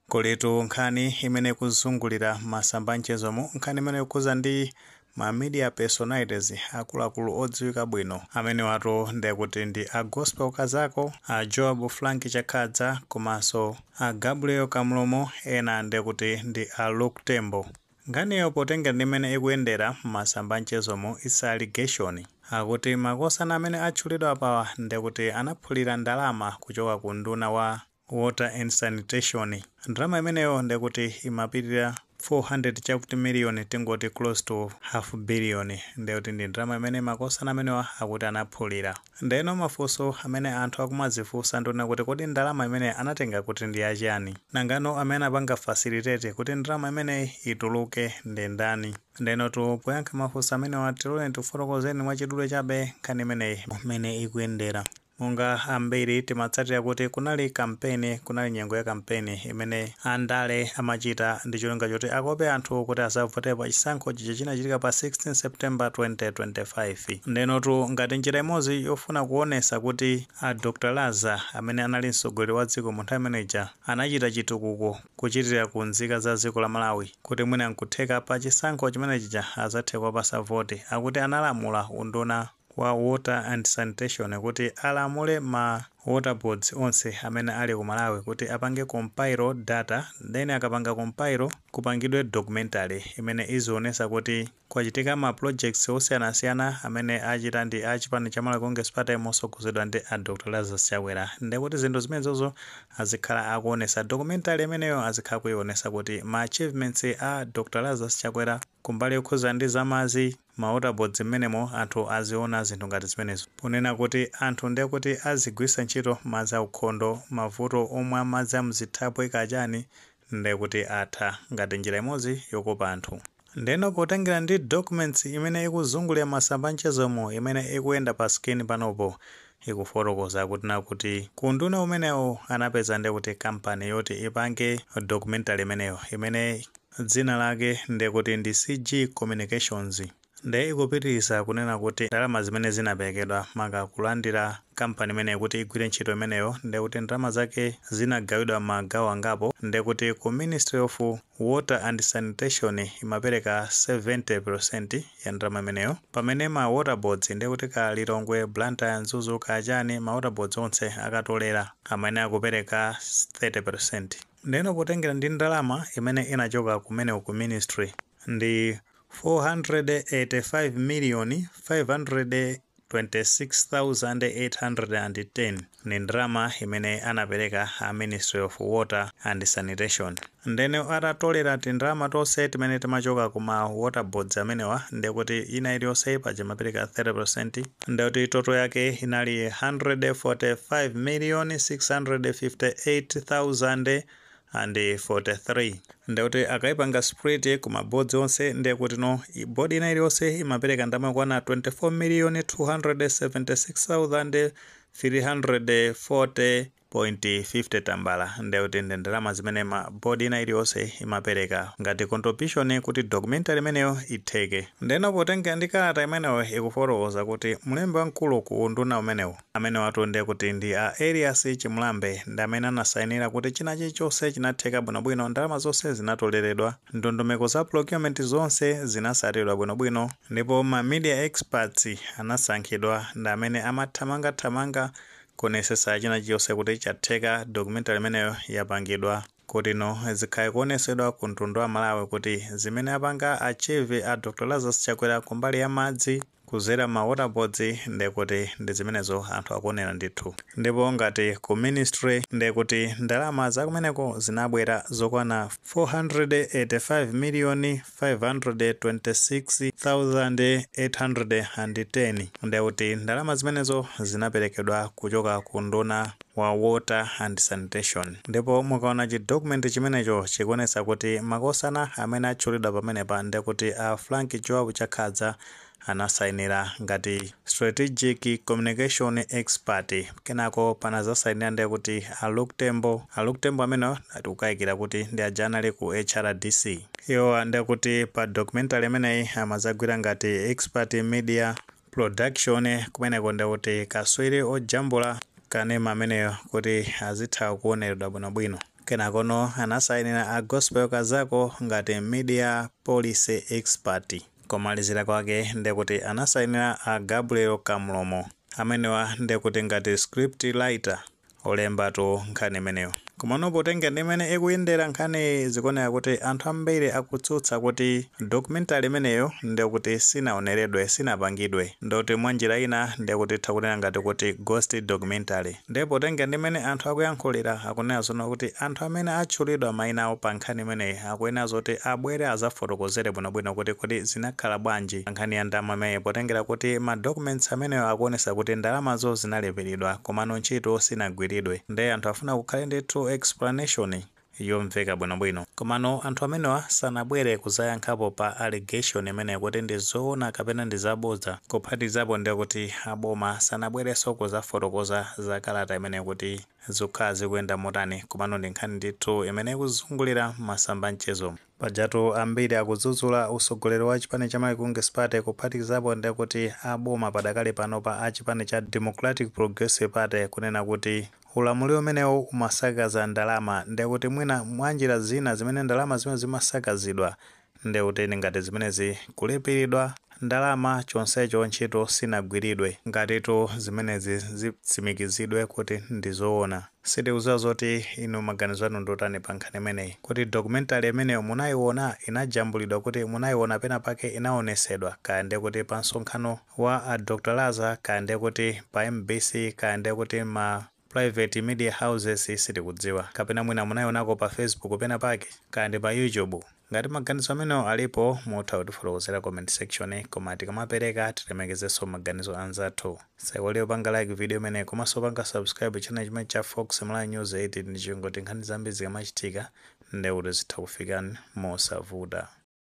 Kulitu nkhani imene ikuzungulira masamba mchezomu, nkhani imene ikukhuza ndi ma media personalities, akuluakulu odziwika bwino amene watu ndekuti ndi a Gospel Kazako, a Joab Frank Chakhadza komanso a Gabriel Kamlomo, ena ndekuti ndi a Luke Tembo. Nkhaniyo potengera ndi imene ikuyendera masamba mchezomu is allegation, akuti makosana amene atchulidwa apawa ndekuti anaphulira ndalama kuchoka ku nduna wa Water and Sanitation. Ndalama imeneyo ndekuti imapitirira 400 chakuti million, tingoti close to half billion, ndekuti ndi ndalama imene makosana amenewa akuti anaphulira. Ndeno mafunso amene anthu akumazifunsa nduna kuti kodi ndalama imene anatenga kuti ndi yachani? Nangano amene apanga facilitate kuti ndalama imeneyi ituluke ndi ndani? Ndeno tu poyankha mafunso amenewa, tilole tifotokozeni mwachidule chabe nkhani imeneyi mmene ikuyendera. Monga ambiri timatsatira kuti kunali kampeni, kunali nyengo ya kampeni imene andale amachita ndi cholinga choti akope anthu kuti azavote pa chisankho chija chinachitika pa 16 September 2025. Ndenotu ngati njira imodzi yofuna kuonesa kuti a Dr Laza amene anali mtsogoleri wa dziko mu nthawi imeneja anachita chitukuko kuchitira ku nzika za dziko la Malawi, kuti mwina nkutheka pa chisankho chimene chija azathe kuwapasa voti, akuti analamula unduna wa Water and Sanitation kuti alamule ma water boards onse amene ali ku Malawi kuti apange compile data. Then akapanga compile, kupangidwe documentary imene izionesa kuti kwachitika ma projects osiyanasiyana amene achita ndi a chipani cha Malawi Congress Party mosogozedwa ndi a Dr Lazarus Chakwera. Ndekuti zinthu zimenezozo azikhala akuonesa documentary imeneyo, azikhala kuionesa kuti ma achievements a Dr Lazarus Chakwera kumbali yokhuza ndi zamazi, ma water boards mmenemo, anthu aziona zinthu ngati zimenezo, ponena kuti anthu ndiye kuti azigwiritsa ntchito madzi aukhondo, mavuto omwe amadzi amzithaphwi kachani ndiye kuti atha, ngati njira imodzi yokopa anthu. Ndeno potengera ndi documents imene ikuzungulira masamba mchezomo, imene ikuyenda pa screen panopo, ikufotokoza kuti nakuti kunduna umenewo anapeza ndiye kuti kampani yoti ipange documentary imeneyo, imene dzina lake ndiye kuti ndi CG Communications. Nde ikupitiriza kunena kuti ndalama zimene zinaperekedwa maka kulandira kampani imeneyo kuti igwire ntchito imeneyo, ndiye kuti ndalama zake zinagawidwa magawo angapo. Ndiye kuti ku Ministry of Water and Sanitation imapereka 70% ya ndalama imeneyo, pamene ma water boards, ndiye kuti ka Lilongwe, Blantyre, Mzuzu, kachani, ma water boards onse akatolera, amene akupereka 30%. Ndeno potengera ndi ndalama imene inachoka kumene ku ministry ndi 485 million 526,810, ni ndalama imene anapereka a Ministry of Water and Sanitation. Ndene atatolera tindalama tonse timene timachoka kuma water boards amenewa, ndekuti ina iliyonse paja imapereka 30%, ndekuti total yake inali 145 million 658,000 and 43. Ndekuti akayipanga split ku ma boards onse, ndekuti no board ina iliyonse imapereka ndalama yokwana 24 million 276,340.50 tambala. Ndekuti ndi ndalama zimene ma board ina iliyonse imapereka ngati contribution kuti documentary imeneyo itheke. Ndeno potenga ndi kalata imeneyo ikufotokoza kuti mlembi wamkulu ku unduna umenewu, amene watu ndiye kuti ndi a Elias Chimulambe, ndi amene anasayinira kuti china chilichonse chinatheka bwinobwino, ndalama zonse zinatoleredwa, ndondomeko za procurement zonse zinasatidwa bwinobwino, ndipo ma media experts anasankhidwa ndi amene amathamangathamanga kuonesesa china chilichonse kuti chatheka, documentary imeneyo yapangidwa kuti no zikhale kuonesedwa ku mtundu wa Malawi kuti zimene apanga achieve a Dr Lazarus Chakwera kumbali ya madzi kuzera ma water boards, ndekuti ndi zimenezo anthu akuonera ndithu. Ndipo ngati ku ministry, ndekuti ndalama zakumeneko zinabwera zokwana 485 million 526,810, ndekuti ndalama zimenezo zinaperekedwa kuchoka ku nduna wa Water and Sanitation. Ndipo mukaona chi document chimenecho chikuonetsa kuti makosana amene atchulidwa pamenepa, ndekuti a Frank Joab Chakhadza anasayinira ngati strategic communication expert. Kenako panazasayinira ndiye kuti a Luke Tembo. A Luke Tembo amenewo atikukayikira kuti ndi aja anali ku HRDC. Iwo ndiye kuti pa documentary imeneyi amazagwira ngati expert media production kumeneko, ndiye kuti kaswiri ojambula kanema ameneyo kuti azitha kuoneredwa bwinobwino. Kenakono anasayinira a Gospel Kazako ngati media policy expert. Komalizira kwake ndekuti anasayinira a Gabriel Kamlomo, amenewa ndekuti ngati script writer, olembatu nkhani imeneyo. Komano potenga ndi imene ikuyendera nkhani, zikuoneka kuti anthu ambiri akutsutsa kuti documentary imeneyo ndekuti sinaoneredwe, sinapangidwe, ndoti mwanjira ina ndekuti tha kunena ngati kuti ghost documentary. Ndipo potenga ndi imene anthu akuyankhulira, akunena zono kuti anthu amene atchulidwa mayina awo pa nkhani imeneyi akuyenera zoti abwere azafotokozere bwinobwino kuti kodi zinakhala bwanji nkhani ya ndalama imeneyi, potengera kuti ma documents ameneyo akuonesa kuti ndalamazo zinalipiridwa komano ntchito sinagwiridwe. Ndiye anthu afuna kukhale ndithu explanation yomveka bwinobwino. Komano anthu amenewa sanabwere kuzayankhapo pa allegation imeneyi kuti ndi zoona kapena ndi zabodza. Kuphatikizapo ndiye kuti aboma sanabwerenso kuzafotokoza za kalata imeneyi kuti zikukhala zikuyenda motani. Komano ndi nkhani ndithu imene ikuzungulira masamba mchezo. Pajatu ambiri akudzudzula usogoleri wa chipani cha Malawi Congress Party, kuphatikizapo ndiye kuti aboma padakali pano pa a chipani cha Democratic Progressive Party, kunena kuti ulamuliro umenewu umasakaza ndalama. Ndiye kuti mwina mwanjira zina zimene ndalama zimene zimasakazidwa, ndiye kuti ngati zimenezi kulipiridwa ndalama chonsecho ntchito sinagwiridwe. Ngatitu zimenezi zitsimikizidwe kuti ndi zoona, sitikudziwa zoti inu maganizo anu ndotani pa nkhani imeneyi, kuti documentary imeneyo munayiona, inajambulidwa, kuti munayiona pena pake, inaonesedwa, kaya ndiye kuti pa msonkhano wa a Dr Laza, kaya ndiye kuti pa MBC, kaya ndiye kuti ma private media houses, sitikudziwa, kapena mwina munayionako pa Facebook pena pake, kaya ndi pa YouTube. Ngati maganizo amenewo alipo, mutha kutifotokozera comment section. Koma tikamapereka, tilemekezenso maganizo anzathu. Saiwaliyo panga like video imeneyi komanso panga subscribe channel chimene cha Fox Malawi News 8, ndi chingoti nkhani zambiri zikamachitika ndekuti zitha kufikani mosavuta.